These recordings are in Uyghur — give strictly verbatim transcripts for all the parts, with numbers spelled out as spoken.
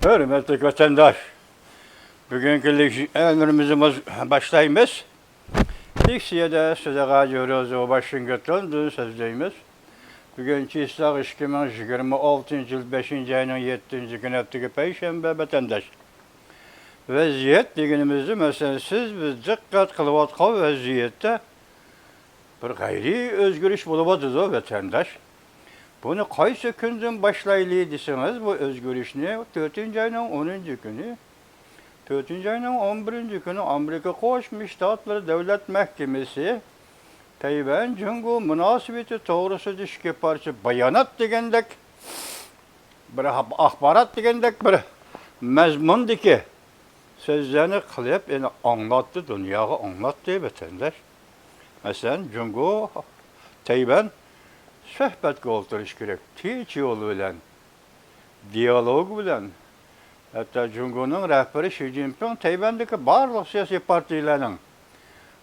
ھۆرمەتلىك ۋەتەنداش، بۈگۈنكى لېكسىيەلىرىمىزنى باشلايمىز. لېكسىيەدە سىلەرگە جۆرۆزو ۋاشىنگتوندىن سۆزلەيمىز. بۈگۈن چىسلاغ ئىككى مىڭ يىگىرمە ئالتىنچى يىل بەشىنچى ئاينىڭ يەتتىنچى كۈنى، ھەپتىگە پەيشەنبە، ۋەتەنداش. ۋەزىيەت دېگىنىمىزدە، مەسىلەن، سىز، بىز دىققەت قىلىۋاتقان ۋەزىيەتتە بىر غەيرىي ئۆزگىرىش بولۇۋاتىدۇ، ۋەتەنداش. بۇنى قايسى كۈندىن باشلايلى دېسىڭىز، بۇ ئۆزگىرىشنى تۆتىنچى ئاينىڭ ئونىنچى كۈنى، تۆتىنچى ئاينىڭ ئون بىرىنچى كۈنى ئامېرىكا قوشما شتاتلىرى دۆلەت مەھكىمىسى تەيۋەن جۇڭگو مۇناسىۋىتى توغرىسىدا ئىككى پارچە بايانات دېگەندەك، بىر ئاخبارات دېگەندەك بىر مەزمۇندىكى سۆزلەرنى قىلىپ، يەنە ئاڭلاتتى، دۇنياغا ئاڭلاتتى، ۋەتەنداش. مەسىلەن، جۇڭگو، تەيۋەن سۆھبەتكە ئولتۇرۇشى كېرەك، تىنچ يول بىلەن، دىيالوگ بىلەن. ھەتتا جۇڭگونىڭ رەھبىرى شى جىنپىڭ تەيۋەندىكى بارلىق سىياسىي پارتىيىلەرنىڭ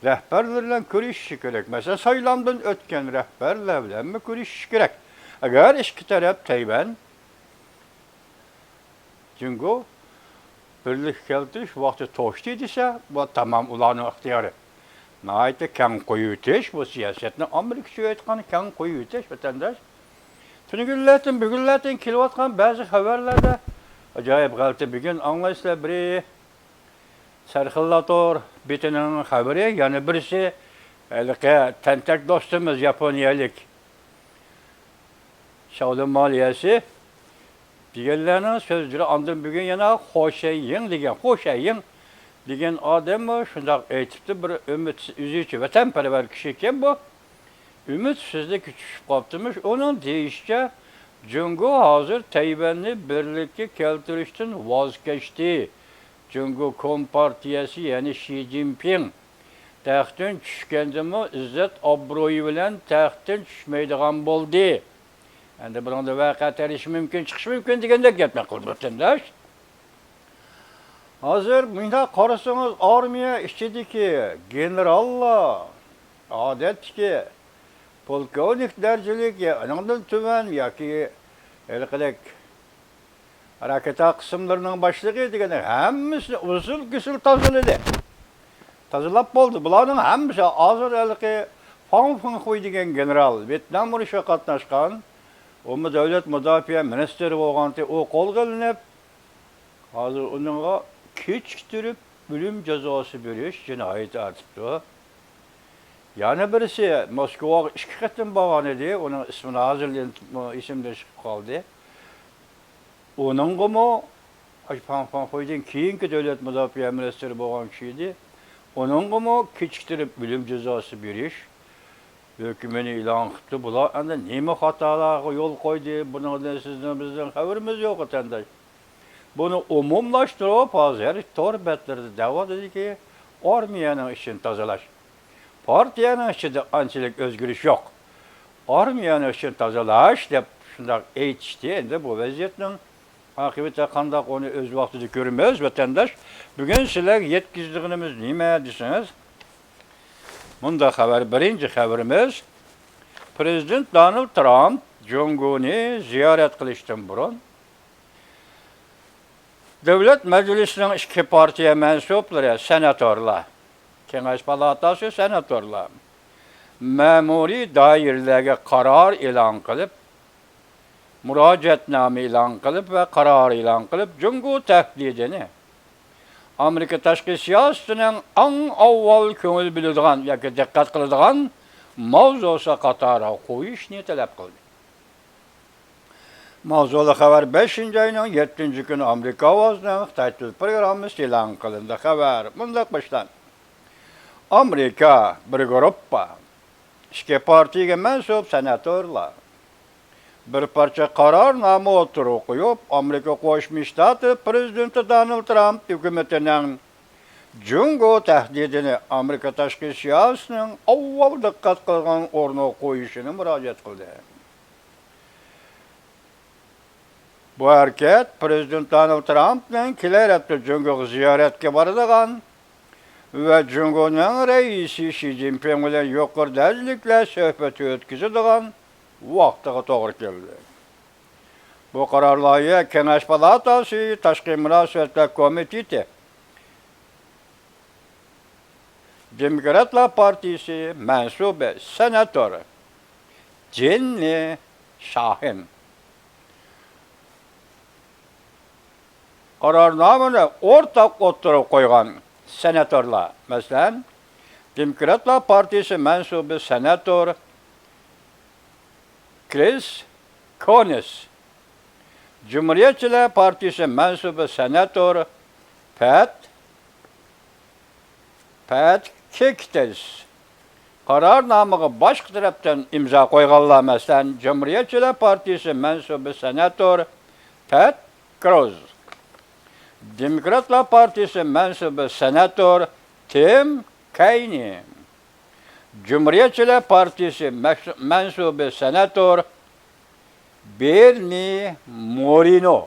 رەھبەرلىرى بىلەن كۆرۈشۈشى كېرەك. مەسىلەن، سايلامدىن ئۆتكەن رەھبەرلەر بىلەنمۇ كۆرۈشۈشى كېرەك. ئەگەر ئىككى تەرەپ تەيۋەن جۇڭگو بىرلىككە كەلتۈرۈش ۋاقتى توشتى دېسە، بۇ تامام ئۇلارنىڭ ئىختىيارى. ناھايىتى كەڭ قويۇۋېتىش، بۇ سىياسەتنى ئامېرىكىچە ئېيتقاندا كەڭ قويۇۋېتىش، ۋەتەنداش. تۈنۈگۈنلەردىن، بۈگۈنلەردىن كېلىۋاتقان بەزى خەۋەرلەردە ئاجايىپ غەلىتە. بۈگۈن ئاڭلايسىلەر، بىرى سەرخىللاتور بېتىنىڭ خەۋىرى، يەنە بىرسى ھېلىقى تەنتەك دوستىمىز ياپونىيەلىك شاۋلىن مالىيەسى دېگەنلەرنىڭ سۆزلىرى. ئاندىن بۈگۈن يەنە خو شەييىڭ دېگەن، خو شەييىڭ دېگەن ئادەممۇ شۇنداق ئېيتىپتۇ، بىر ئۈمىد ئۆزىچە ۋەتەنپەرۋەر كىشى ئىكەن بۇ. ئۈمىدسىزلىككە چۈشۈپ قاپتىمىش. ئۇنىڭ دېيىشىچە، جۇڭگو ھازىر تەيۋەننى بىرلىككە كەلتۈرۈشتىن ۋاز كەچتى. جۇڭگو كومپارتىيەسى، يەنى شى جىنپىڭ تەختتىن چۈشكەندىمۇ ئىززەت ئابرۇيى بىلەن تەختتىن چۈشمەيدىغان بولدى. ئەمدى بۇنىڭدا ۋەقە تېرىشى مۇمكىن، چىقىشى مۇمكىن دېگەندەك گەپنى قىلدى ۋەتەنداش. ھازىر مۇنداق قارىسىڭىز، ئارمىيە ئىچىدىكى گېنېراللار، ئادەتتىكى پولكوۋنىك دەرىجىلىك يا ئۇنىڭدىن تۆۋەن ياكى ھېلىقىدەك راكېتا قىسىملىرىنىڭ باشلىقى دېگەن ھەممىسىنى ئۇزۇل-كېسىل تازىلىدى. تازىلاپ بولدى. بۇلارنىڭ ھەممىسى ھازىر ھېلىقى فاڭ فېڭخۇي دېگەن گېنېرال، ۋيېتنام ئۇرۇشىغا قاتناشقان، ئۇمۇ دۆلەت مۇداپىئە مىنىستىرى بولغانتى، ئۇ قولغا ئېلىنىپ، ھازىر ئۇنىڭغا كېچىكتۈرۈپ ئۆلۈم جازاسى بېرىش جىنايىتى ئارتىپتۇ. يەنە بىرسى موسكۋاغا ئىككى قېتىم بارغان ئىدى، ئۇنىڭ ئىسمىنى ھازىر ئېسىمدىن چىقىپ قالدى. ئۇنىڭغىمۇ، ئاشۇ فاڭ فاڭخۇيدىن كېيىنكى دۆلەت مۇداپىئە مىنىستىرى بولغان كىشى ئىدى، ئۇنىڭغىمۇ كېچىكتۈرۈپ ئۆلۈم جازاسى بېرىش ھۆكمىنى ئېلان قىپتۇ. بۇلار ئەمدى نېمە خاتالارغا يول قويدى؟ بۇنىڭدىن سىزنىڭ، بىزنىڭ خەۋىرىمىز يوق، ۋەتەنداش. بۇنى ئومۇملاشتۇرۇپ، ھازىر تور بەتلىرىدە دەۋاتىدۇكى، ئارمىيەنىڭ ئىچىنى تازىلاش. پارتىيەنىڭ ئىچىدە ئانچىلىك ئۆزگىرىش يوق. ئارمىيەنىڭ ئىچىنى تازىلاش دەپ شۇنداق ئېيتىشتى. ئەمدى بۇ ۋەزىيەتنىڭ ئاقىۋىتى قانداق، ئۇنى ئۆز ۋاقتىدا كۆرىمىز، ۋەتەنداش. بۈگۈن سىلەرگە يەتكۈزىدىغىنىمىز نېمە دېسىڭىز، مۇنداق خەۋەر، بىرىنچى خەۋىرىمىز، پىرېزىدېنت دونالد ترامپ جۇڭگونى زىيارەت قىلىشتىن بۇرۇن، دۆلەت مەجلىسىنىڭ ئىككى پارتىيە مەنسۇپلىرى، سېناتورلار، كېڭەش پالاتاسى سېناتورلار مەمۇرىي دائىرىلەرگە قارار ئېلان قىلىپ، مۇراجىئەتنامە ئېلان قىلىپ ۋە قارار ئېلان قىلىپ، جۇڭگو تەھدىتىنى ئامېرىكا تاشقى سىياسىتىنىڭ ئەڭ ئاۋۋال كۆڭۈل بۆلىدىغان ياكى دىققەت قىلىدىغان ماۋزۇسى قاتارىغا قويۇشنى تەلەپ قىلدى. ماۋزۇلۇق خەۋەر بەشىنچى ئاينىڭ يەتتىنچى كۈنى ئامېرىكا ئاۋازىنىڭ خىتاي تىل پروگراممىسىدا ئېلان قىلىندى. خەۋەر مۇنداق باشلاندى. ئامېرىكا بىر گۇرۇپپا ئىككى پارتىيەگە مەنسۇپ سېناتورلار بىر پارچە قارارنامە ئوتتۇرىغا قويۇپ، ئامېرىكا قوشما شتاتى پىرېزىدېنتى دونالد ترامپ ھۆكۈمىتىنىڭ جۇڭگو تەھدىتىنى ئامېرىكا تاشقى سىياسىتىنىڭ ئاۋۋال دىققەت قىلغان ئورنىغا قويۇشىنى مۇراجىئەت قىلدى. بۇ ھەرىكەت پىرېزىدېنت دونالد ترامپنىڭ كېلەر ھەپتە جۇڭگوغا زىيارەتكە بارىدىغان ۋە جۇڭگونىڭ رەئىسى شى جىنپىڭ بىلەن يۇقىرى دەرىجىلىكلەر سۆھبىتى ئۆتكۈزىدىغان ۋاقتىغا توغرا كەلدى. بۇ قارار لايىھە كېڭەش پالاتاسى تاشقى مۇناسىۋەتلەر كومىتېتى دېموكراتلار پارتىيىسى مەنسۇبى سېناتور جېننى شاھىن قارارنامىنى ئورتاق ئوتتۇرىغا قويغان سېناتورلار، مەسىلەن، دېموكراتلار پارتىيىسى مەنسۇبى سېناتور كرىس كونىس، جۇمھۇرىيەتچىلەر پارتىيىسى مەنسۇبى سېناتور پەت پەت كېكتىس قارارنامىغا باشقا تەرەپتىن ئىمزا قويغانلار، مەسىلەن، جۇمھۇرىيەتچىلەر پارتىيىسى مەنسۇبى سېناتور تېد كروز، دېموكراتلار پارتىيىسى مەنسۇبى سېناتور تىم كەينى، جۇمھۇرىيەتچىلەر پارتىيىسى مەس-، مەنسۇبى سېناتور بېرنى مورىنو،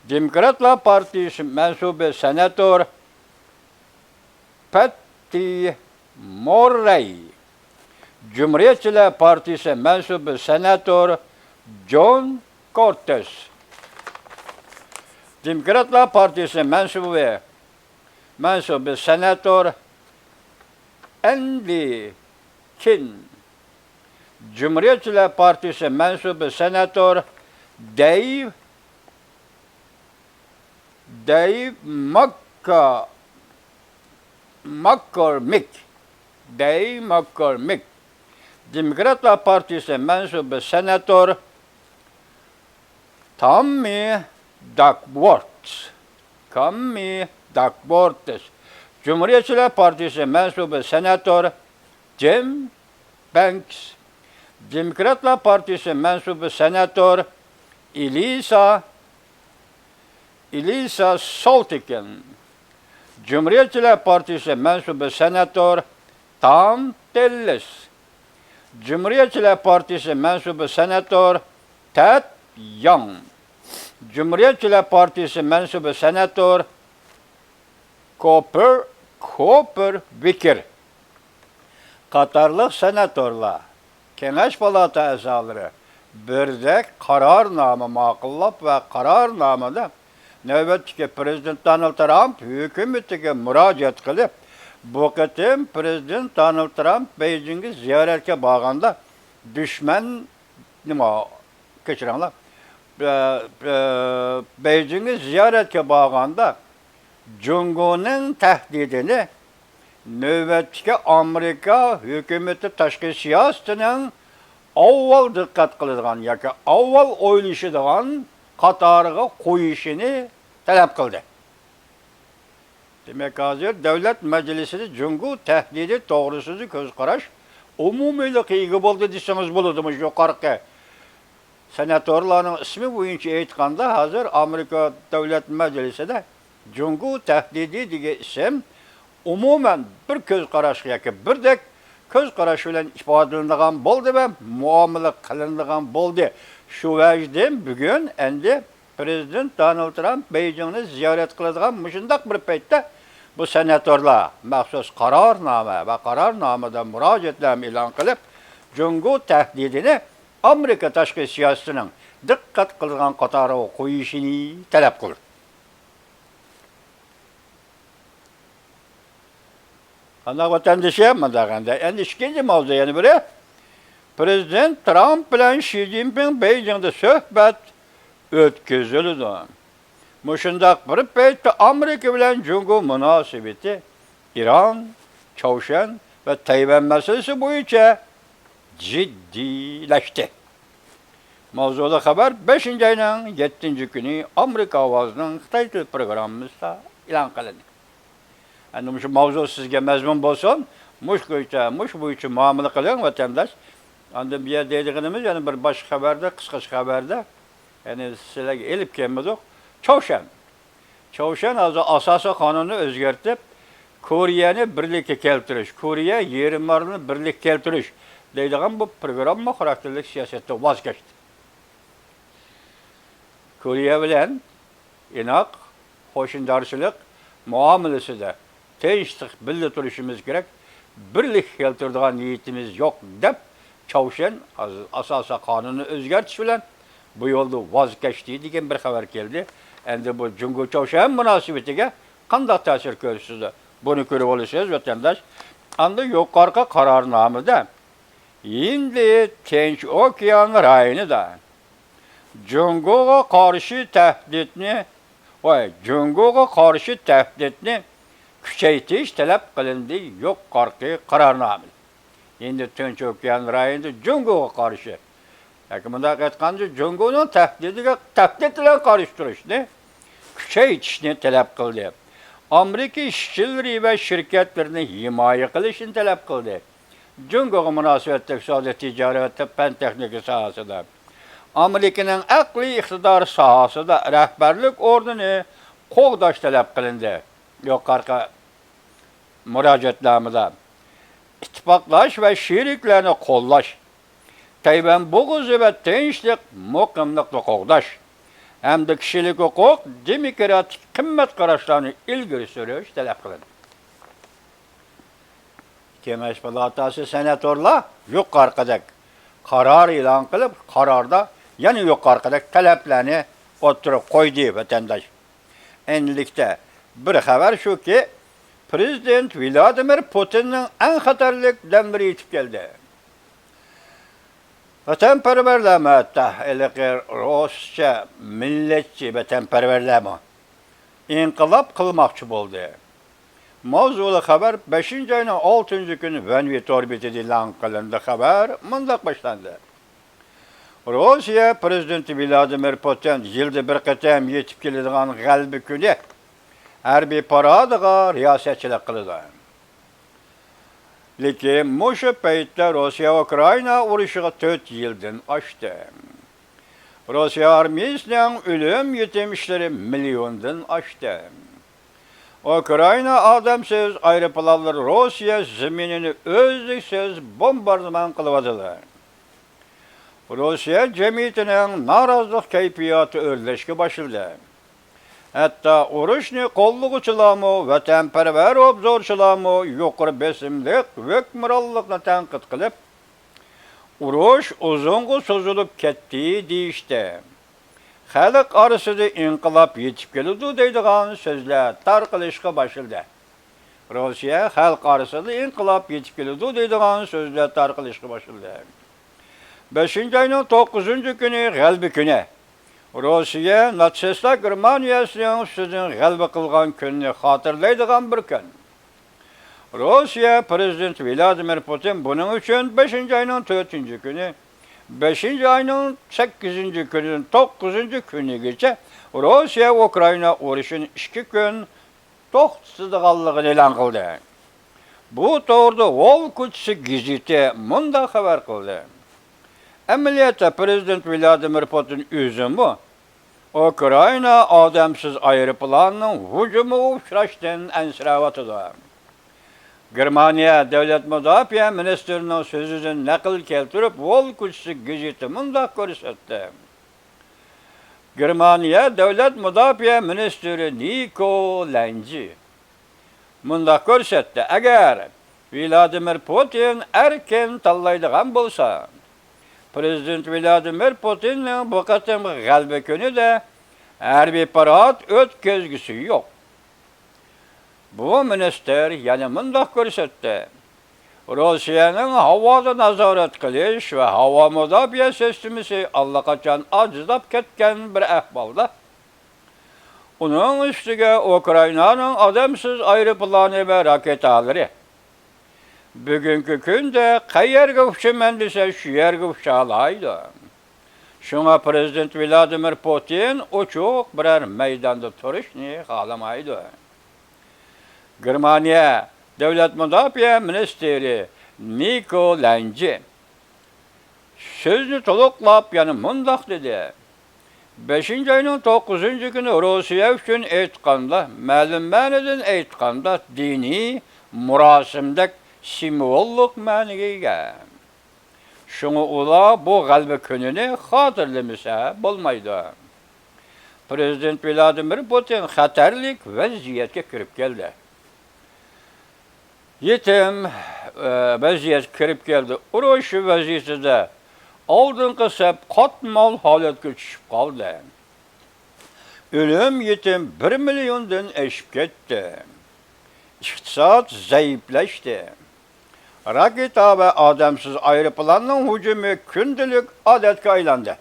دېموكراتلار پارتىيىسى مەنسۇبى سېناتور پەتتى موررەي، جۇمھۇرىيەتچىلەر پارتىيىسى مەنسۇبى سېناتور جون كورتېس، دېموكراتلار پارتىيىسى مەنسۇبى مەنسۇبى سېناتور ئەندى كىن، جۇمھۇرىيەتچىلەر پارتىيىسى مەنسۇبى سېناتور دەيۋ، دەيۋ ماككا-، ماككورمىك، دەيۋ ماككورمىك، دېموكراتلار پارتىيىسى مەنسۇبى سېناتور تاممى داكۋورت، كاممى داكۋورتس، جۇمھۇرىيەتچىلەر پارتىيىسى مەنسۇبى سېناتور جىم بەنكس، دېموكراتلار پارتىيىسى مەنسۇبى سېناتور ئېلىسا، ئېلىسا سولتىكىن، جۇمھۇرىيەتچىلەر پارتىيىسى مەنسۇبى سېناتور تام تېللىس، جۇمھۇرىيەتچىلەر پارتىيىسى مەنسۇبى سېناتور تېد ياڭ، جۇمھۇرىيەتچىلەر پارتىيىسى مەنسۇبى سېناتور كوپېر، كوپېر ۋىكېر قاتارلىق سېناتورلار، كېڭەش پالاتا ئەزالىرى بىردەك قارارنامە ماقۇللاپ ۋە قارارنامىدا نۆۋەتتىكى پىرېزىدېنت دونالد ترامپ ھۆكۈمىتىگە مۇراجىئەت قىلىپ، بۇ قېتىم پىرېزىدېنت دونالد ترامپ بېيجىڭگە زىيارەتكە بارغاندا دۈشمەن، نېمە، كەچۈرۈڭلار، بە-، بە-، بېيجىڭگە زىيارەتكە بارغاندا جۇڭگونىڭ تەھدىتىنى نۆۋەتتىكى ئامېرىكا ھۆكۈمىتى تاشقى سىياسىتىنىڭ ئاۋۋال دىققەت قىلىدىغان ياكى ئاۋۋال ئويلىشىدىغان قاتارىغا قويۇشىنى تەلەپ قىلدى. دېمەك، ھازىر دۆلەت مەجلىسىدە جۇڭگو تەھدىتى توغرىسىدا كۆز قاراش ئومۇمىيلىققا ئىگە بولدى دېسىڭىز بولىدۇ. مۇشۇ يۇقىرىقى سېناتورلارنىڭ ئىسمى بويىچە ئېيتقاندا، ھازىر ئامېرىكا دۆلەت مەجلىسىدە جۇڭگو تەھدىتى دېگەن ئىسىم ئومۇمەن بىر كۆز قاراشقا ياكى بىردەك كۆز قاراش بىلەن ئىپادىلىنىدىغان بولدى ۋە مۇئامىلە قىلىنىدىغان بولدى. شۇ ۋەجدىن بۈگۈن ئەندى پىرېزىدېنت دونالد ترامپ بېيجىڭنى زىيارەت قىلىدىغان مۇشۇنداق بىر پەيتتە بۇ سېناتورلار مەخسۇس قارارنامە ۋە قارارنامىدا مۇراجىئەتلەرنى ئېلان قىلىپ، جۇڭگو تەھدىتىنى ئامېرىكا تاشقى سىياسىتىنىڭ دىققەت قىلىدىغان قاتارىغا قويۇشىنى تەلەپ قىلدى. قانداق ۋەتەندىشى؟ مۇنداق ئەمدى. ئەمدى ئىككىنچى ماۋزۇ يەنە بىرى. پىرېزىدېنت ترامپ بىلەن شى جىنپىڭ بېيجىڭدا سۆھبەت ئۆتكۈزۈلىدۇ. مۇشۇنداق بىر پەيتتە ئامېرىكا بىلەن جۇڭگو مۇناسىۋىتى ئىران، چاۋشيەن ۋە تەيۋەن مەسىلىسى بويىچە جىددىيلەشتى. ماۋزۇلۇق خەۋەر بەشىنچى ئاينىڭ يەتتىنچى كۈنى ئامېرىكا ئاۋازىنىڭ خىتاي تىل پروگراممىسىدا ئېلان قىلىندى. ئەمدى مۇشۇ ماۋزۇ سىزگە مەزمۇن بولسۇن، مۇشۇ بويىچە، مۇشۇ بويىچە مۇئامىلە قىلىڭ، ۋەتەنداش. ئاندىن بۇ يەردە دەيدىغىنىمىز يەنە بىر باشقا خەۋەردە، قىسقىچە خەۋەردە، يەنى سىلەرگە ئېلىپ كەلمىدۇق. چاۋشيەن. چاۋشيەن ھازىر ئاساسىي قانۇننى ئۆزگەرتىپ، كورېيەنى بىرلىككە كەلتۈرۈش، كورېيە يېرىم ئارىلىنى بىرلىككە كەلتۈرۈش دەيدىغان بۇ پروگرامما خاراكتېرلىك سىياسەتتىن ۋاز كەچتى. كورېيە بىلەن ئىناق، قوشنىدارچىلىق مۇئامىلىسىدە تىنچلىق بىللە تۇرۇشىمىز كېرەك، بىرلىككە كەلتۈرىدىغان نىيىتىمىز يوق، دەپ، چاۋشيەن ئاساسىي قانۇننى ئۆزگەرتىش بىلەن بۇ يولدا ۋاز كەچتى دېگەن بىر خەۋەر كەلدى. ئەمدى بۇ جۇڭگو چاۋشيەن مۇناسىۋىتىگە قانداق تەسىر كۆرسىتىدۇ؟ بۇنى كۆرۈۋالىسىز، ۋەتەنداش. ئاندىن يۇقىرىقى قارارنامىدە ھىندى تىنچ ئوكيان رايونىدا جۇڭگوغا قارشى تەھدىتنى، ۋاي، جۇڭگوغا قارشى تەھدىتنى كۈچەيتىش تەلەپ قىلىندى. يۇقىرىقى قارارنامىدە ھىندى تىنچ ئوكيان رايونىدا جۇڭگوغا قارشى، ياكى مۇنداق ئېيتقاندا، جۇڭگونىڭ تەھدىتىگە تەھدىت بىلەن قارشى تۇرۇشنى كۈچەيتىشنى تەلەپ قىلدى. ئامېرىكا ئىشچىلىرى ۋە شىركەتلىرىنى ھىمايە قىلىشنى تەلەپ قىلدى. جۇڭگوغا مۇناسىۋەتلىك سودا، تىجارەت ۋە پەن تېخنىكا ساھەسىدە، ئامېرىكىنىڭ ئەقلىي ئىقتىدار ساھەسىدە رەھبەرلىك ئورنىنى قوغداش تەلەپ قىلىندى. يۇقىرىقى مۇراجىئەتنامىدە ئىتتىپاقداش ۋە شېرىكلەرنى قوللاش، تەيۋەن بوغۇزى ۋە تىنچلىق، مۇقىملىقنى قوغداش ھەمدە كىشىلىك ھوقۇق، دېموكراتىك قىممەت قاراشلارنى ئىلگىرى سۈرۈش تەلەپ قىلىندى. كېڭەش پالاتاسى سېناتورلار يۇقىرىقىدەك قارار ئېلان قىلىپ، قاراردا يەنە يۇقىرىقىدەك تەلەپلەرنى ئوتتۇرىغا قويدى، ۋەتەنداش. ئەمدىلىكتە بىر خەۋەر شۇكى، پىرېزىدېنت ۋلادىمىر پۇتىننىڭ ئەڭ خەتەرلىك دەملىرى يېتىپ كەلدى. ۋەتەنپەرۋەرلەرمۇ ھەتتا ھېلىقى رۇسچە مىللەتچى ۋەتەنپەرۋەرلەرمۇ ئىنقىلاب قىلماقچى بولدى. ماۋزۇلۇق خەۋەر بەشىنچى ئاينىڭ ئالتىنچى كۈنى ۋەنۋى تور بېتىدە ئېلان قىلىندى. خەۋەر مۇنداق باشلاندى. روسىيە پىرېزىدېنتى ۋلادىمىر پۇتىن يىلدا بىر قېتىم يېتىپ كېلىدىغان غەلىبە كۈنى ھەربىي پارادىغا رىياسەتچىلىك قىلىدۇ. لېكىن مۇشۇ پەيتتە روسىيە ئۇكرائىنا ئۇرۇشىغا تۆت يىلدىن ئاشتى. روسىيە ئارمىيىسىنىڭ ئۆلۈم يېتىم ئىشلىرى مىليوندىن ئاشتى. ئۇكرائىنا ئادەمسىز ئايروپىلانلىرى روسىيە زېمىنىنى ئۈزلۈكسىز بومباردىمان قىلىۋاتىدۇ. روسىيە جەمئىيىتىنىڭ نارازىلىق كەيپىياتى ئۆرلەشكە باشلىدى. ھەتتا ئۇرۇشنى قوللىغۇچىلارمۇ، ۋەتەنپەرۋەر ئوبزورچىلارمۇ يۇقىرى بېسىملىق ھۆكۈمرانلىقنى تەنقىد قىلىپ، ئۇرۇش ئۇزۇنغا سوزۇلۇپ كەتتى دېيىشتى. خەلق ئارىسىدا ئىنقىلاب يېتىپ كېلىدۇ دەيدىغان سۆزلەر تارقىلىشقا باشلىدى. روسىيە خەلق ئارىسىدا ئىنقىلاب يېتىپ كېلىدۇ دەيدىغان سۆزلەر تارقىلىشقا باشلىدى. بەشىنچى ئاينىڭ توققۇزىنچى كۈنى غەلىبە كۈنى. روسىيە ناتسىستلار گېرمانىيەسىنىڭ ئۈستىدىن غەلىبە قىلغان كۈننى خاتىرىلەيدىغان بىر كۈن. روسىيە پىرېزىدېنتى ۋلادىمىر پۇتىن بۇنىڭ ئۈچۈن بەشىنچى ئاينىڭ تۆتىنچى كۈنى، بەشىنچى ئاينىڭ سەككىزىنچى كۈنىدىن توققۇزىنچى كۈنىگىچە روسىيە ئۇكرائىنا ئۇرۇشىنى ئىككى كۈن توختىتىدىغانلىقىنى ئېلان قىلدى. بۇ توغرىدا ۋول كوچىسى گېزىتى مۇنداق خەۋەر قىلدى. ئەمەلىيەتتە پىرېزىدېنت ۋلادىمىر پۇتىن ئۆزىمۇ ئۇكرائىنا ئادەمسىز ئايروپىلانىنىڭ ھۇجۇمىغا ئۇچراشتىن ئەنسىرەۋاتىدۇ. گېرمانىيە دۆلەت مۇداپىئە مىنىستىرىنىڭ سۆزىدىن نەقىل كەلتۈرۈپ، ۋول كوچىسى گېزىتى مۇنداق كۆرسەتتى. گېرمانىيە دۆلەت مۇداپىئە مىنىستىرى نىكو لەنجى مۇنداق كۆرسەتتى، ئەگەر ۋلادىمىر پۇتىن ئەركىن تاللايدىغان بولسا، پىرېزىدېنت ۋلادىمىر پۇتىننىڭ بۇ قېتىمقى غەلىبە كۈنىدە ھەربىي پارات ئۆتكۈزگۈسى يوق. بۇ مىنىستىر يەنە مۇنداق كۆرسەتتى، روسىيەنىڭ ھاۋادا نازارەت قىلىش ۋە ھاۋا مۇداپىئە سىستېمىسى ئاللىقاچان ئاجىزلاپ كەتكەن بىر ئەھۋالدا، ئۇنىڭ ئۈستىگە ئۇكرائىنانىڭ ئادەمسىز ئايروپىلانى ۋە راكېتالىرى بۈگۈنكى كۈندە قەيەرگە ئۇچىمەن دېسە، شۇ يەرگە ئۇچالايدۇ. شۇڭا پىرېزىدېنت ۋلادىمىر پۇتىن ئوچۇق بىرەر مەيداندا تۇرۇشنى خالىمايدۇ. گېرمانىيە دۆلەت مۇداپىئە مىنىستىرى نىكو لەنجى سۆزىنى تولۇقلاپ يەنە مۇنداق دېدى، بەشىنچى ئاينىڭ توققۇزىنچى كۈنى روسىيە ئۈچۈن ئېيتقاندا، مەلۇم مەنىدىن ئېيتقاندا، دىنىي مۇراسىمدەك سىمۋوللۇق مەنىگە ئىگە. شۇڭا ئۇلار بۇ غەلىبە كۈنىنى خاتىرىلىمىسە بولمايدۇ. پىرېزىدېنت ۋلادىمىر پۇتىن خەتەرلىك ۋەزىيەتكە كىرىپ كەلدى. يېتىم، ئە، ۋەزىيەتكە كىرىپ كەلدى. ئۇرۇش ۋەزىيىتىدە ئالدىنقى سەپ قاتمال ھالەتكە چۈشۈپ قالدى. ئۆلۈم يېتىم بىر مىليوندىن ئېشىپ كەتتى. ئىقتىساد زەئىپلەشتى. راكېتا ۋە ئادەمسىز ئايروپىلاننىڭ ھۇجۇمى كۈندىلىك ئادەتكە ئايلاندى.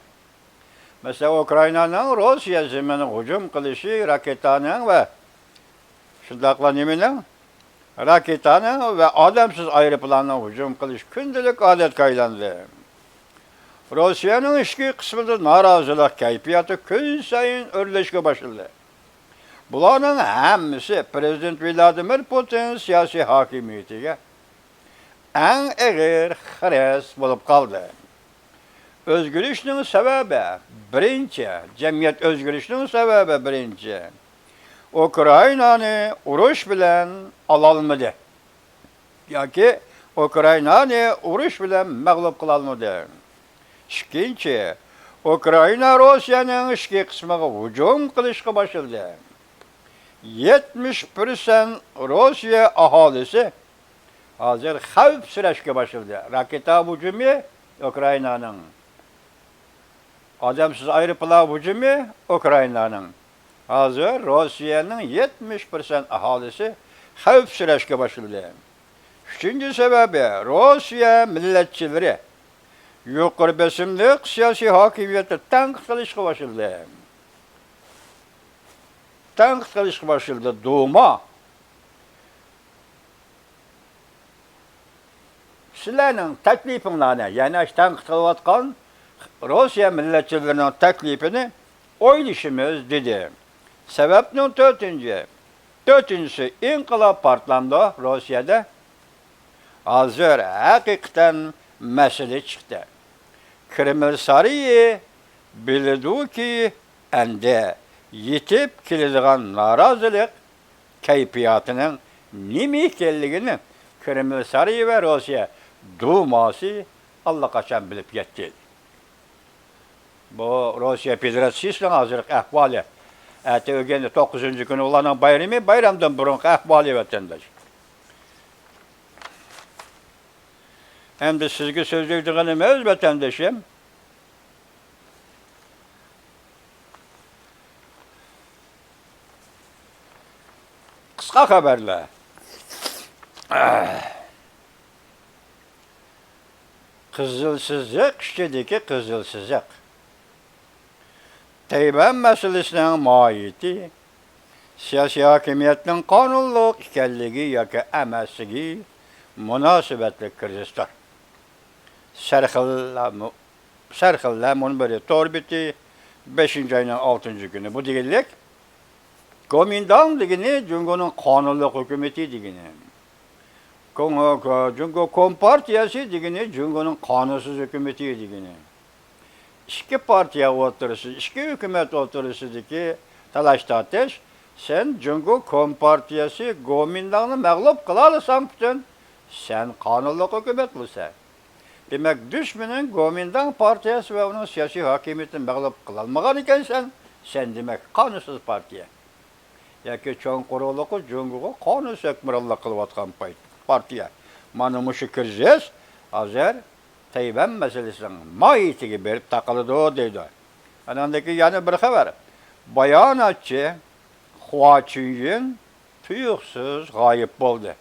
مەسىلەن، ئۇكرائىنانىڭ روسىيە زېمىنىغا ھۇجۇم قىلىشى راكېتانىڭ ۋە شۇنداقلا نېمىنىڭ؟ راكېتانىڭ ۋە ئادەمسىز ئايروپىلاننىڭ ھۇجۇم قىلىشى كۈندىلىك ئادەتكە ئايلاندى. روسىيەنىڭ ئىچكى قىسمىدا نارازىلىق كەيپىياتى كۈنسايىن ئۆرلەشكە باشلىدى. بۇلارنىڭ ھەممىسى پىرېزىدېنت ۋلادىمىر پۇتىن سىياسىي ھاكىمىيىتىگە ئەڭ ئېغىر خىرىس بولۇپ قالدى. ئۆزگىرىشنىڭ سەۋەبى بىرىنچى، جەمئىيەت ئۆزگىرىشىنىڭ سەۋەبى بىرىنچى، ئۇكرائىنانى ئۇرۇش بىلەن ئالالمىدى ياكى ئۇكرائىنانى ئۇرۇش بىلەن مەغلۇپ قىلالمىدى. ئىككىنچى، ئۇكرائىنا روسىيەنىڭ ئىچكى قىسمىغا ھۇجۇم قىلىشقا باشلىدى. يەتمىش پىرسەنت روسىيە ئاھالىسى ھازىر خەۋپسىرەشكە باشلىدى. راكېتا ھۇجۇمى ئۇكرائىنانىڭ، ئادەمسىز ئايروپىلان ھۇجۇمى ئۇكرائىنانىڭ. ھازىر روسىيەنىڭ يەتمىش پىرسەنت ئاھالىسى خەۋپسىرەشكە باشلىدى. ئۈچىنچى سەۋەبى، روسىيە مىللەتچىلىرى يۇقىرى بېسىملىق سىياسىي ھاكىمىيەتنى تەنقىد قىلىشقا باشلىدى. تەنقىد قىلىشقا باشلىدى. دۇما سىلەرنىڭ تەكلىپىڭلارنى، يەنى ئاشۇ تەنقىد قىلىۋاتقان روسىيە مىللەتچىلىرىنىڭ تەكلىپىنى ئويلىشىمىز، دېدى. سەۋەبنىڭ تۆتىنچى، تۆتىنچىسى، ئىنقىلاب پارتلاندى روسىيەدە. ھازىر ھەقىقەتەن مەسىلە چىقتى. كرېمل سارىيى بىلىدۇكى، ئەمدى يېتىپ كېلىدىغان نارازىلىق كەيپىياتىنىڭ نېمە ئىكەنلىكىنى كرېمل سارىيى ۋە روسىيە دۇماسى ئاللىقاچان بىلىپ يەتتى. بۇ روسىيە فېدېراتسىيىسىنىڭ ھازىرقى ئەھۋالى. ئەتە ئۆگەندە توققۇزىنچى كۈنى ئۇلارنىڭ بايرىمى، بايرامدىن بۇرۇنقى ئەھۋالى، ۋەتەنداش. ئەمدى سىزگە سۆزلەيدىغىنىمىز، ۋەتەندىشىم، قىسقا خەۋەرلەر. قىزىل سىزىق ئىچىدىكى قىزىل سىزىق. تەيۋەن مەسىلىسىنىڭ ماھىيىتى سىياسىي ھاكىمىيەتنىڭ قانۇنلۇق ئىكەنلىكى ياكى ئەمەسلىكى مۇناسىۋەتلىك كىرىزىستۇر. سەرخىللار مۇ-، سەرخىللار مۇنبىرى تور بېتى، بەشىنچى ئاينىڭ ئالتىنچى كۈنى. بۇ دېگەنلىك، گومىنداڭ دېگىنى جۇڭگونىڭ قانۇنلۇق ھۆكۈمىتى دېگىنى. كوڭ-، جۇڭگو كومپارتىيەسى دېگىنى جۇڭگونىڭ قانۇنسىز ھۆكۈمىتى دېگىنى. ئىككى پارتىيە ئوتتۇرىسى، ئىككى ھۆكۈمەت ئوتتۇرىسىدىكى تالاش-تارتىش، سەن جۇڭگو كومپارتىيەسى گومىنداڭنى مەغلۇپ قىلالىساڭ پۈتۈن، سەن قانۇنلۇق ھۆكۈمەت بولىسەن. دېمەك، دۈشمىنىڭ گومىنداڭ پارتىيەسى ۋە ئۇنىڭ سىياسىي ھاكىمىيىتىنى مەغلۇپ قىلالمىغان ئىكەنسەن، سەن، دېمەك، قانۇنسىز پارتىيە. ياكى چوڭ قۇرۇقلۇقى جۇڭگوغا قانۇنسىز ھۆكۈمرانلىق قىلىۋاتقان پاي-، پارتىيە. مانا مۇشۇ كىرىزىس ھازىر تەيۋەن مەسىلىسىنىڭ ماھىيىتىگە بېرىپ تاقىلىدۇ، دەيدۇ. ئاناندىن كېيىن يەنە بىر خەۋەر. باياناتچى خۇا چۈنيۈن تۇيۇقسىز غايىب بولدى.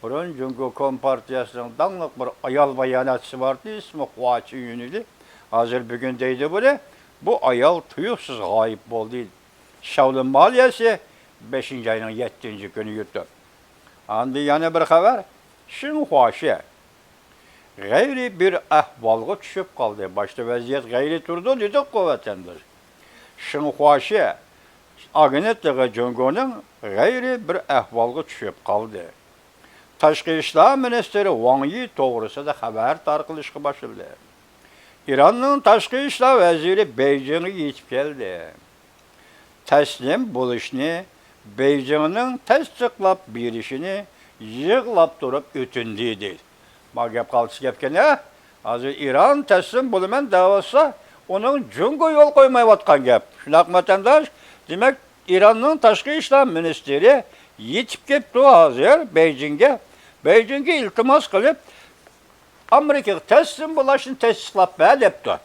بۇرۇن جۇڭگو كومپارتىيەسىنىڭ داڭلىق بىر ئايال باياناتچىسى بارتى، ئىسمى خۇا چۈنيۈن ئىدى. ھازىر بۈگۈن دەيدۇ بۇنى، بۇ ئايال تۇيۇقسىز غايىب بولدى. شاۋلىن مالىيەسى، بەشىنچى ئاينىڭ يەتتىنچى كۈنى يۇتۇپ. ئاندىن يەنە بىر خەۋەر، شىنخۇاشى غەيرىي بىر ئەھۋالغا چۈشۈپ قالدى. باشتا ۋەزىيەت غەيرىي تۇرىدۇ دېدۇققۇ، ۋەتەنداش. شىنخۇاشى ئاگېنتلىقى جۇڭگونىڭ غەيرىي بىر ئەھۋالغا چۈشۈپ قالدى. تاشقى ئىشلار مىنىستىرى ۋاڭ يى توغرىسىدا خەۋەر تارقىلىشقا باشلىدى. ئىراننىڭ تاشقى ئىشلار ۋەزىرى بېيجىڭغا يېتىپ كەلدى. تەسلىم بولۇشنى بېيجىڭنىڭ تەستىقلاپ بېرىشىنى يىغلاپ تۇرۇپ ئۆتۈندى، دەيدۇ. ما گەپ قالتىس گەپكەن، ھە؟ ھازىر ئىران تەسلىم بولىمەن دەۋاتسا، ئۇنىڭ جۇڭگو يول قويمايۋاتقان گەپ. شۇنداقمۇ، ۋەتەنداش؟ دېمەك، ئىراننىڭ تاشقى ئىشلار مىنىستىرى يېتىپ كەپتۇ ھازىر بېيجىڭگە. بېيجىڭگە ئىلتىماس قىلىپ، ئامېرىكىغا تەسلىم بولۇشنى تەستىقلاپ بەر دەپتۇ.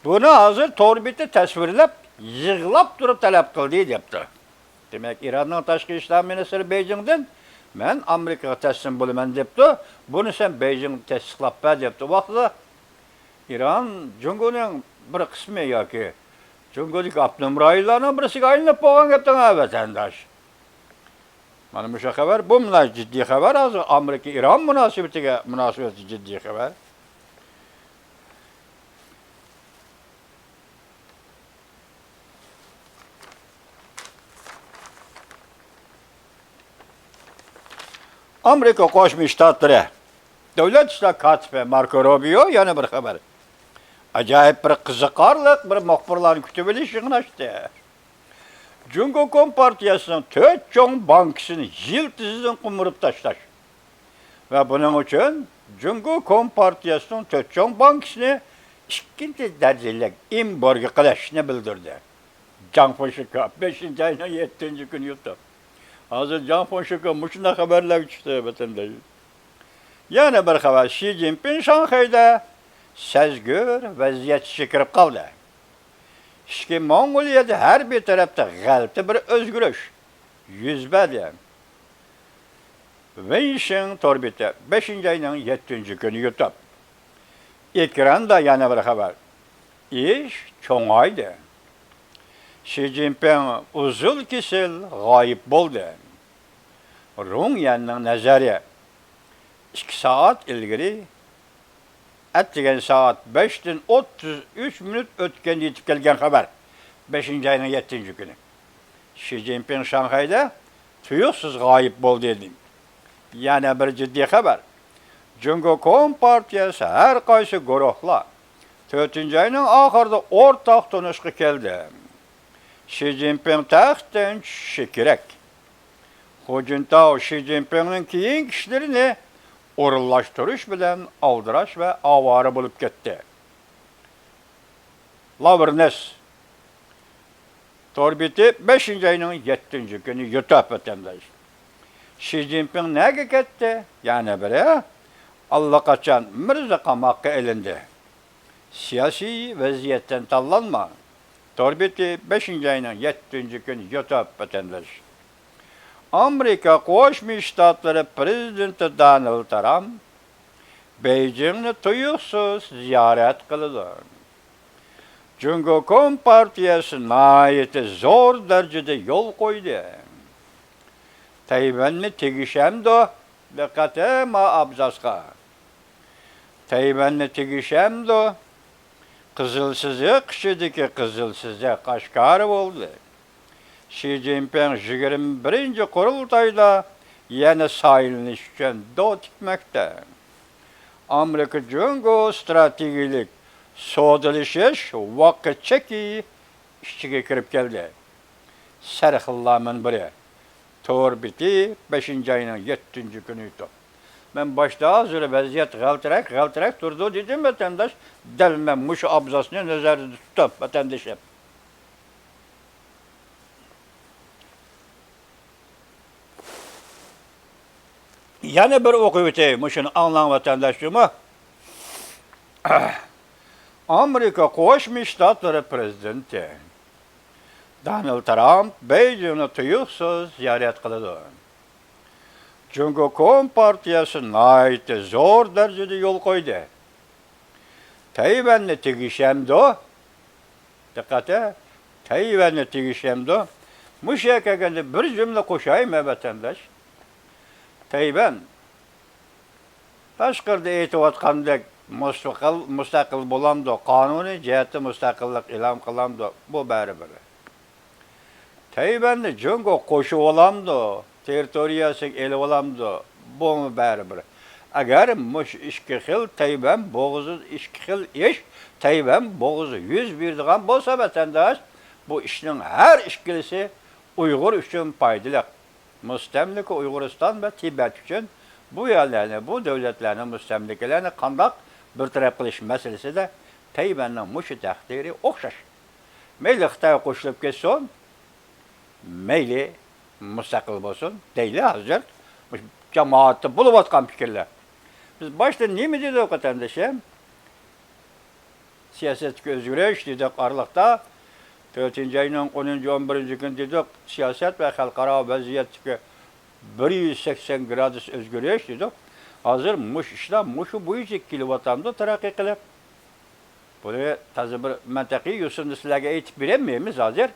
بۇنى ھازىر تور بېتى تەسۋىرلەپ، يىغلاپ تۇرۇپ تەلەپ قىلدى دەپتۇ. دېمەك، ئىراننىڭ تاشقى ئىشلار مىنىستىرى بېيجىڭدىن، مەن ئامېرىكىغا تەسلىم بولىمەن دەپتۇ. بۇنى سەن بېيجىڭدا تەستىقلاپ بەر دەپتۇ. ۋاقتىدا ئىران جۇڭگونىڭ بىر قىسمى ياكى جۇڭگودىكى ئاپتونوم رايونلارنىڭ بىرسىگە ئايلىنىپ بولغان گەپتىڭ ھە، ۋەتەنداش. مانا مۇشۇ خەۋەر، بۇ مۇنداق جىددىي خەۋەر، ھازىر ئامېرىكا ئىران مۇناسىۋىتىگە، مۇناسىۋەتتە جىددىي خەۋەر. ئامېرىكا قوشما شتاتلىرى دۆلەت ئىشلار كاتىپى ماركو روبىيو يەنە بىر خەۋەر. ئاجايىپ بىر قىزىقارلىق بىر مۇخبىرلارنى كۈتۈۋېلىش يىغىن ئاچتى. جۇڭگو كومپارتىيەسىنىڭ تۆت چوڭ بانكىسىنى يىلتىزىدىن قومۇرۇپ تاشلاش ۋە بۇنىڭ ئۈچۈن جۇڭگو كومپارتىيەسىنىڭ تۆت چوڭ بانكىسىنى ئىككىنچى دەرىجىلىك ئېمبارگو قىلىشنى بىلدۈردى. جاڭ فېڭشىكا، بەشىنچى ئاينىڭ يەتتىنچى كۈنى يۇتۇپ. ھازىر جاڭ فېڭشىكا مۇشۇنداق خەۋەرلەرگە چۈشتى، ۋەتەنداش. يەنە بىر خەۋەر، شى جىنپىڭ شاڭخەيدە سەزگۈر ۋەزىيەت ئىچىگە كىرىپ قالدى. ئىچكى موڭغۇلىيەدە ھەربىي تەرەپتە غەلىتە بىر ئۆزگىرىش يۈز بەردى. ۋېنشىڭ تور بېتى، بەشىنچى ئاينىڭ يەتتىنچى كۈنى يۇتۇپ. ئېكراندا يەنە بىر خەۋەر. ئىش چوڭايدى. شى جىنپىڭ ئۇزۇل كېسىل غايىب بولدى. رۇڭ يەننىڭ نەزەرى. ئىككى سائەت ئىلگىرى ئەتىگەن سائەت بەشتىن ئوتتۇز ئۈچ مىنۇت ئۆتكەندە يېتىپ كەلگەن خەۋەر. بەشىنچى ئاينىڭ يەتتىنچى كۈنى. شى جىنپىڭ شاڭخەيدە تۇيۇقسىز غايىب بولدى. يەنە بىر جىددىي خەۋەر. جۇڭگو كومپارتىيەسى ھەر قايسى گۇرۇھلار تۆتىنچى ئاينىڭ ئاخىرىدا ئورتاق تونۇشقا كەلدى. شى جىنپىڭ تەختتىن چۈشۈشى كېرەك. خۇ جىنتاۋ شى جىنپىڭنىڭ كېيىنكى ئىشلىرىنى ئورۇنلاشتۇرۇش بىلەن ئالدىراش ۋە ئاۋارە بولۇپ كەتتى. لاۋرنېس تور بېتى، بەشىنچى ئاينىڭ يەتتىنچى كۈنى يۇتۇپ، ۋەتەنداش. شى جىنپىڭ نەگە كەتتى؟ يەنە بىرى، ئاللىقاچان مىرزا قاماققا ئېلىندى. سىياسىي ۋەزىيەتتىن تاللانما. تور بېتى، بەشىنچى ئاينىڭ يەتتىنچى كۈنى يۇتۇپ، ۋەتەنداش. ئامېرىكا قوشما شتاتلىرى پىرېزىدېنتى دونالد ترامپ بېيجىڭنى تۇيۇقسىز زىيارەت قىلىدۇ. جۇڭگو كومپارتىيەسى ناھايىتى زور دەرىجىدە يول قويدى. تەيۋەننى تېگىشەمدۇ؟ دىققەت، ھە، ما ئابزاسقا. تەيۋەننى تېگىشەمدۇ؟ قىزىل سىزىق ئىچىدىكى قىزىل سىزىق ئاشكارا بولدى. شى جىنپىڭ يىگىرمە بىرىنچى قۇرۇلتايدا يەنە سايلىنىش ئۈچۈن دو تىكمەكتە. ئامېرىكا جۇڭگو ستراتېگىيىلىك سودىلىشىش ۋاقىت چېكى ئىچىگە كىرىپ كەلدى. سەرخىللار مۇنبىرى. تور بېتى، بەشىنچى ئاينىڭ يەتتىنچى كۈنى ئىدى. مەن باشتا ھازىر ۋەزىيەت غەلتىرەك، غەلتىرەك تۇرىدۇ دېدىم، ۋەتەنداش. دەل مەن مۇشۇ ئابزاسنى نەزەردە تۇتۇپ، ۋەتەندىشىم. يەنە بىر ئوقۇۋېتەي، مۇشۇنى ئاڭلاڭ، ۋەتەنداش جۇمۇ. ئامېرىكا قوشما شتاتلىرى پىرېزىدېنتى دونالد ترامپ بېيجىڭنى تۇيۇقسىز زىيارەت قىلىدۇ. جۇڭگو كومپارتىيەسى ناھايىتى زور دەرىجىدە يول قويدى. تەيۋەننى تېگىشەمدۇ؟ دىققەت، ھە؟ تەيۋەننى تېگىشەمدۇ؟ مۇشۇ يەرگە كەلگەندە بىر جۈملە قوشاي مەن، ۋەتەنداش. تەيۋەن تاشقىرىدا ئېيتىۋاتقاندەك مۇستەقىل، مۇستەقىل بولامدۇ، قانۇنىي جەھەتتە مۇستەقىللىق ئېلان قىلامدۇ، بۇ بەرىبىر. تەيۋەننى جۇڭگو قوشۇۋالامدۇ، تېررىتورىيەسىگە ئېلىۋالامدۇ، بۇمۇ بەرىبىر. ئەگەر مۇشۇ ئىككى خىل تەيۋەن بوغۇزى، ئىككى خىل ئىش تەيۋەن بوغۇزى يۈز بېرىدىغان بولسا، ۋەتەنداش، بۇ ئىشنىڭ ھەر ئىككىلىسى ئۇيغۇر ئۈچۈن پايدىلىق. مۇستەملىكە ئۇيغۇرىستان ۋە تىبەت ئۈچۈن بۇ يەرلەرنى، بۇ دۆلەتلەرنى، مۇستەملىكىلەرنى قانداق بىر تەرەپ قىلىش مەسىلىسىدە تەيۋەننىڭ مۇشۇ تەقدىرى ئوخشاش. مەيلى خىتايغا قوشۇلۇپ كەتسۇن، مەيلى مۇستەقىل بولسۇن دەيلى ھازىر. مۇشۇ جامائەتتە بولۇۋاتقان پىكىرلەر. بىز باشتا نېمە دېدۇق، ۋەتەندىشىم؟ سىياسەتتىكى ئۆزگىرىش دېدۇق ئارىلىقتا. تۆتىنچى ئاينىڭ ئونىنچى، ئون بىرىنچى كۈنى دېدۇق، سىياسەت ۋە خەلقئارا ۋەزىيەتتىكى بىر يۈز سەكسەن گرادۇس ئۆزگىرىش دېدۇق. ھازىر مۇشۇ ئىشلار مۇشۇ بويىچە كېلىۋاتامدۇ تەرەققىي قىلىپ؟ بۇنى تازا بىر مەنتىقىي يوسۇندا سىلەرگە ئېيتىپ بېرەلمەيمىز ھازىر.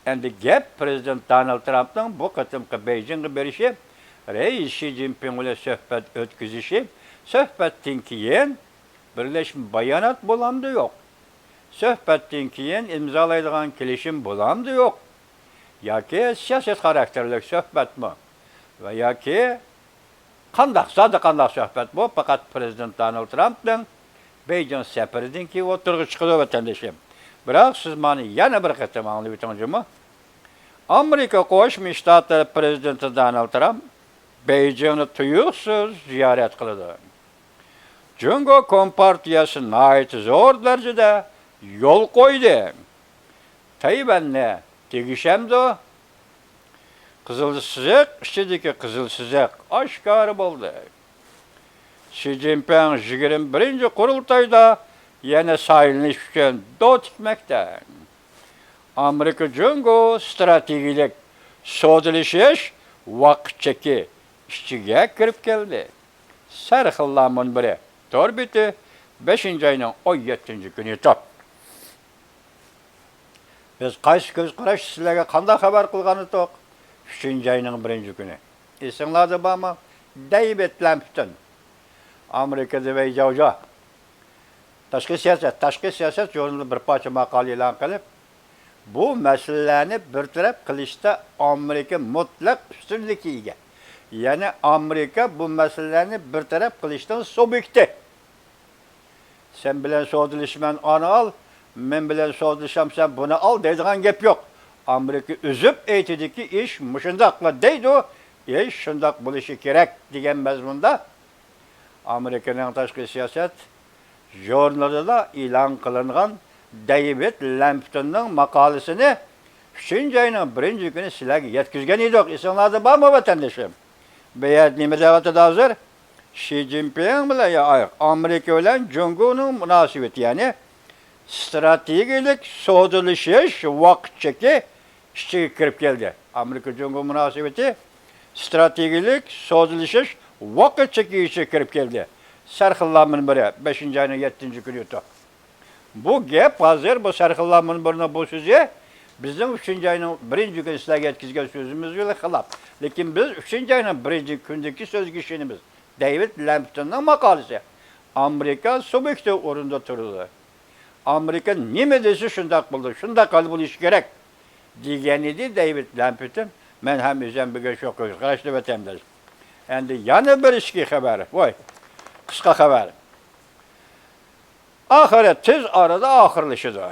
ئەمدى گەپ پىرېزىدېنت دونالد ترامپنىڭ بۇ قېتىمقى بېيجىڭغا بېرىشى، رەئىس شى جىنپىڭ بىلەن سۆھبەت ئۆتكۈزۈشى، سۆھبەتتىن كېيىن بىرلەشمە بايانات بولامدۇ يوق؟ سۆھبەتتىن كېيىن ئىمزالايدىغان كېلىشىم بولامدۇ يوق؟ ياكى سىياسەت خاراكتېرلىك سۆھبەتمۇ؟ ۋە ياكى قانداق، زادى قانداق سۆھبەت بۇ؟ پەقەت پىرېزىدېنت دونالد ترامپنىڭ بېيجىڭ سەپىرىدىن كېيىن ئوتتۇرىغا چىقىدۇ، ۋەتەندىشىم. بىراق سىز مانا يەنە بىر قېتىم ئاڭلىۋېتىڭ جۇمۇ. ئامېرىكا قوشما شتاتلىرى پىرېزىدېنتى دونالد ترامپ بېيجىڭنى تۇيۇقسىز زىيارەت قىلىدۇ. جۇڭگو كومپارتىيەسى ناھايىتى زور دەرىجىدە يول قويدى. تەيۋەننى تېگىشەمدۇ؟ قىزىل سىزىق ئىچىدىكى قىزىل سىزىق ئاشكارا بولدى. شى جىنپىڭ يىگىرمە بىرىنچى قۇرۇلتايدا يەنە سايلىنىش ئۈچۈن دو تىكمەكتە. ئامېرىكا جۇڭگو ستراتېگىيەلىك سودىلىشىش ۋاقىت چېكى ئىچىگە كىرىپ كەلدى. سەرخىللار مۇنبىرى تور بېتى، بەشىنچى ئاينىڭ ئون يەتتىنچى كۈنى توپ. بىز قايسى كۆز قاراشتا سىلەرگە قانداق خەۋەر قىلغان ئىدۇق؟ ئۈچىنچى ئاينىڭ بىرىنچى كۈنى. ئېسىڭلاردا بارمۇ؟ دەيۋىد لەمپتون، ئامېرىكىدا ۋەي جاۋجا تاشقى سىياسەت، تاشقى سىياسەت ژۇرنىلىدا بىر پارچە ماقالە ئېلان قىلىپ، بۇ مەسىلىلەرنى بىر تەرەپ قىلىشتا ئامېرىكا مۇتلەق ئۈستۈنلۈككە ئىگە. يەنى ئامېرىكا بۇ مەسىلىلەرنى بىر تەرەپ قىلىشنىڭ سۇبيېكتى. سەن بىلەن سودىلىشىمەن، ئانى ئال، مەن بىلەن سودىلىشامسەن، بۇنى ئال دەيدىغان گەپ يوق. ئامېرىكا ئۈزۈپ ئېيتىدىكى، ئىش مۇشۇنداقلا دەيدۇ، ئىش شۇنداق بولۇشى كېرەك دېگەن مەزمۇندا ئامېرىكىنىڭ تاشقى سىياسەت ژۇرنىلىدا ئېلان قىلىنغان دەيۋىد لەمپتوننىڭ ماقالىسىنى ئۈچىنچى ئاينىڭ بىرىنچى كۈنى سىلەرگە يەتكۈزگەن ئىدۇق. ئېسىڭلاردا بارمۇ، ۋەتەندىشىم؟ بۇ يەردە نېمە دەۋاتىدۇ ھازىر؟ شى جىنپىڭ بىلەن، يا، ئامېرىكا بىلەن جۇڭگونىڭ مۇناسىۋىتى، يەنى ستراتېگىيەلىك سودىلىشىش ۋاقىت چېكى ئىچىگە كىرىپ كەلدى. ئامېرىكا جۇڭگو مۇناسىۋىتى ستراتېگىيەلىك سودىلىشىش ۋاقىت چېكى ئىچىگە كىرىپ كەلدى. سەرخىللار مۇنبىرى، بەشىنچى ئاينىڭ يەتتىنچى كۈنى ئىدى. بۇ گەپ ھازىر، بۇ سەرخىللار مۇنبىرىنىڭ بۇ سۆزى بىزنىڭ ئۈچىنچى ئاينىڭ بىرىنچى كۈنى سىلەرگە يەتكۈزگەن سۆزىمىز بىلەن خىلاپ. لېكىن بىز ئۈچىنچى ئاينىڭ بىرىنچى كۈنىدىكى سۆزگە ئىشىنىمىز. دەيۋىد لەمپتوننىڭ ماقالىسى. ئامېرىكا سۇبيېكتىپ ئورۇندا تۇرىدۇ. ئامېرىكا نېمە دېسە، شۇنداق بولىدۇ، شۇنداق ھال بولۇشى كېرەك دېگەن ئىدى دەيۋىد لەمپتون. مەن ھەم ئۆزۈم بۈگۈن شۇ قاراشتا ۋەتەنداش. ئەمدى يەنە بىر ئىچكى خەۋەر. ۋاي، قىسقا خەۋەر. ئاخىرى تېز ئارىدا ئاخىرلىشىدۇ.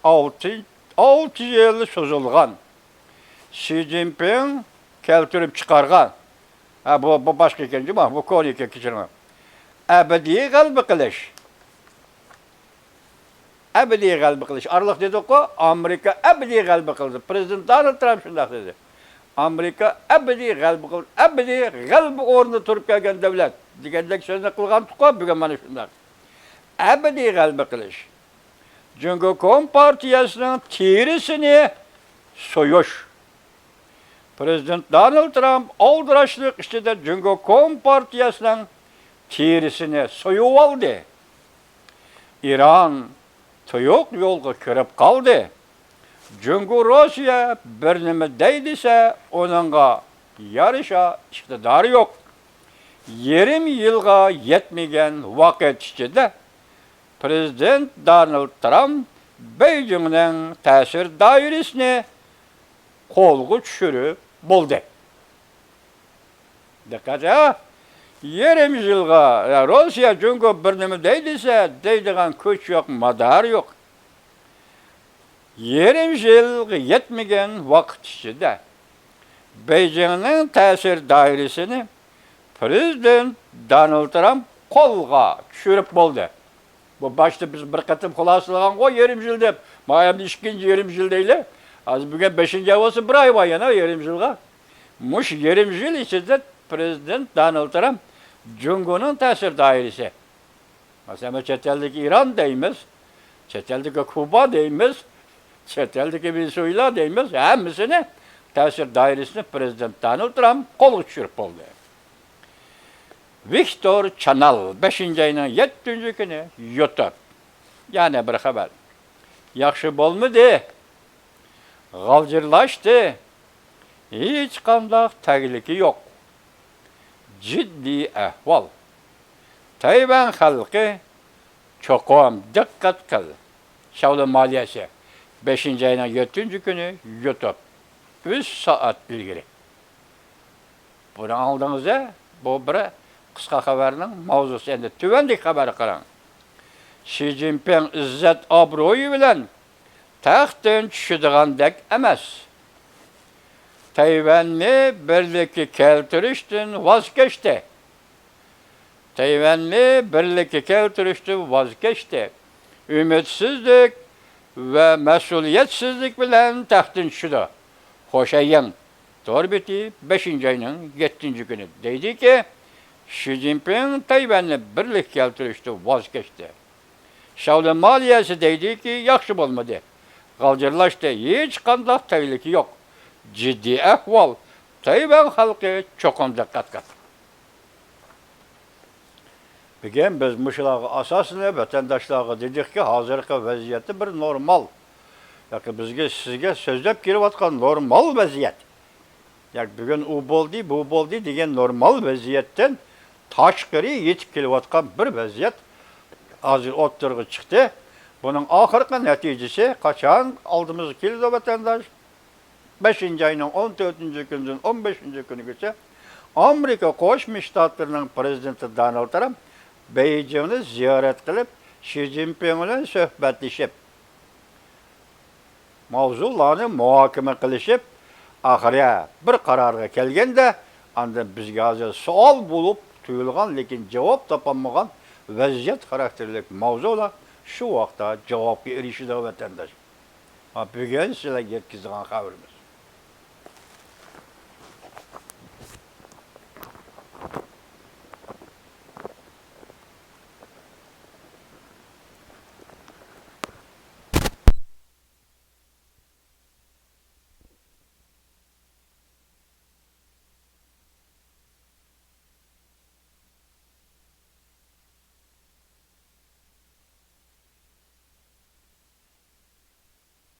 ئالتە، ئالتە يىل سوزۇلغان، شى جىنپىڭ كەلتۈرۈپ چىقارغان، ھە، بۇ، بۇ باشقا ئىكەن جۇمۇ، بۇ كونا ئىكەن، كەچۈرۈڭ. ئەبەدىي غەلىبە قىلىش. ئەبەدىي غەلىبە قىلىش. ئارىلىق دېدۇققۇ، ئامېرىكا ئەبەدىي غەلىبە قىلدى. پىرېزىدېنت دونالد ترامپ شۇنداق دېدى. ئامېرىكا ئەبەدىي غەلىبە قىلدى، ئەبەدىي غەلىبە ئورنىدا تۇرۇپ كەلگەن دۆلەت دېگەندەك سۆزنى قىلغانتۇققۇ، بۈگۈن مانا شۇنداق. ئەبەدىي غەلىبە قىلىش. جۇڭگو كومپارتىيەسىنىڭ تېرىسىنى سويۇش. پىرېزىدېنت دونالد ترامپ ئالدىراشلىق ئىچىدە جۇڭگو كومپارتىيەسىنىڭ تېرىسىنى سويۇۋالدى. ئىران تۇيۇق يولغا كىرىپ قالدى. جۇڭگو روسىيە بىر نېمە دەي دېسە، ئۇنىڭغا يارىشا ئىقتىدارى يوق. يېرىم يىلغا يەتمىگەن ۋاقىت ئىچىدە پىرېزىدېنت دونالد ترامپ بېيجىڭنىڭ تەسىر دائىرىسىنى قولغا چۈشۈرۈپ بولدى. دىققەت، ھە! يېرىم يىلغا، يا، روسىيە جۇڭگو بىر نېمە دەي دېسە، دەيدىغان كۈچ يوق، مادار يوق. يېرىم يىلغا يەتمىگەن ۋاقىت ئىچىدە بېيجىڭنىڭ تەسىر دائىرىسىنى پىرېزىدېنت دونالد ترامپ قولغا چۈشۈرۈپ بولدى. بۇ باشتا بىز بىر قېتىم خۇلاسىلىغانغۇ يېرىم يىل دەپ، مانا ئەمدى ئىككىنچى يېرىم يىل دەيلى. ھازىر بۈگۈن بەشىنچى ئاي بولسا، بىر ئاي بار يەنە يېرىم يىلغا. مۇشۇ يېرىم يىل ئىچىدە پرېزىدېنت دونالد ترامپ جۇڭگونىڭ تەسىر دائىرىسى. مەسىلەن، چەت ئەلدىكى ئىران دەيمىز، چەت ئەلدىكى كۇبا دەيمىز، چەت ئەلدىكى ۋېنېزۇېلا دەيمىز، ھەممىسىنى تەسىر دائىرىسىنى پرېزىدېنت دونالد ترامپ قولغا چۈشۈرۈپ بولدى. ۋىكتور چانال بەشىنچى ئاينىڭ يەتتىنچى كۈنى يۇتۇپ. يەنە بىر خەۋەر. ياخشى بولمىدى. غالجىرلاشتى. ھېچقانداق تەگلىكى يوق. جىددىي ئەھۋال. تەيۋەن خەلقى چوقۇم دىققەت قىل. شاۋلى مالىيەسى بەشىنچى ئاينىڭ يەتتىنچى كۈنى يۇتۇپ. ئۈچ سائەت ئىلگىرى. بۇنى ئاڭلىدىڭىز-ە؟ بۇ بىر قىسقا خەۋەرنىڭ ماۋزۇسى. ئەمدى تۆۋەندىكى خەۋەرگە قاراڭ. شى جىنپىڭ ئىززەت ئابرۇيى بىلەن تەختتىن چۈشىدىغاندەك ئەمەس. تەيۋەننى بىرلىككە كەلتۈرۈشتىن ۋاز كەچتى. تەيۋەننى بىرلىككە كەلتۈرۈشتىن ۋاز كەچتى. ئۈمىدسىزلىك ۋە مەسئۇلىيەتسىزلىك بىلەن تەختتىن چۈشىدۇ. خوشەييىڭ تور بېتى بەشىنچى ئاينىڭ يەتتىنچى كۈنى دەيدىكى، شى جىنپىڭ تەيۋەننى بىرلىككە كەلتۈرۈشتىن ۋاز كەچتى. شاۋلى مالىيەسى دەيدىكى، ياخشى بولمىدى. غالجىرلاشتى، ھېچقانداق تەگلىكى يوق. جىددىي ئەھۋال. تەيۋەن خەلقى چوقۇم دىققەت قىل. بۈگۈن بىز مۇشۇلارغا ئاساسلىنىپ، ۋەتەنداشلارغا دېدۇقكى، ھازىرقى ۋەزىيەتتە بىر نورمال، ياكى بىزگە، سىزگە سۆزلەپ كېلىۋاتقان نورمال ۋەزىيەت. ياكى بۈگۈن ئۇ بولدى، بۇ بولدى دېگەن نورمال ۋەزىيەتتىن تاشقىرى يېتىپ كېلىۋاتقان بىر ۋەزىيەت ھازىر ئوتتۇرىغا چىقتى. بۇنىڭ ئاخىرقى نەتىجىسى قاچان ئالدىمىزغا كېلىدۇ، ۋەتەنداش؟ بەشىنچى ئاينىڭ ئون تۆتىنچى كۈنىدىن ئون بەشىنچى كۈنىگىچە ئامېرىكا قوشما شتاتلىرىنىڭ پرېزىدېنتى دونالد ترامپ بېيجىڭنى زىيارەت قىلىپ، شى جىنپىڭ بىلەن سۆھبەتلىشىپ، ماۋزۇلارنى مۇھاكىمە قىلىشىپ، ئاخىرى بىر قارارغا كەلگەندە، ئاندىن بىزگە ھازىر سوئال بولۇپ تۇيۇلغان، لېكىن جاۋاب تاپالمىغان ۋەزىيەت خاراكتېرلىك ماۋزۇلار شۇ ۋاقىتتا جاۋابقا ئېرىشىدۇ، ۋەتەنداش. ھا، بۈگۈن سىلەرگە يەتكۈزىدىغان خەۋىرىمىز.